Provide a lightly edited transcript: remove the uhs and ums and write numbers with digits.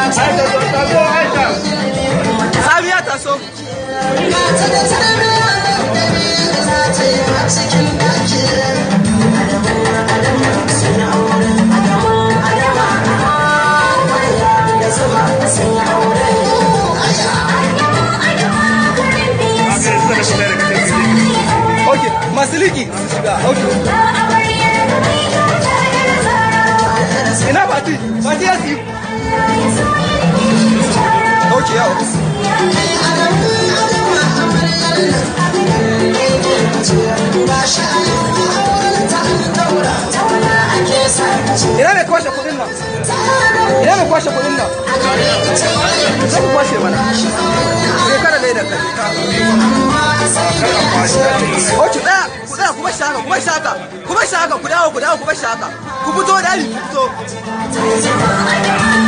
Aisha, Aisha. Tsamiya ta so. Gata da tarbiya da za ta yi a cikin ɗaki. Adamu, Adamu, sun yi aure. Adamu, Adamu, amarya da zuma sun yi aure. Haka suka shiga daga cikin. Ok, masu liki su shiga. Ok. Ina Fati? Fati ya siyu. Ok, yawa. Adamu, Adamu, amaryar nan ba shi a yau auren ta an daura. Tauna ake sa. Ina mai kwashe kudin nan? Ina mai kwashe kudin nan? Zai ku kwashe mana. Sai kada ledar ka je ka. Ok, ɗaya, ku tsaya, ku bar shi haka, ku bar shi haka, ku bar shi haka, ku dawo, ku dawo, ku bar shi haka. Ku fito, dali, ku fito.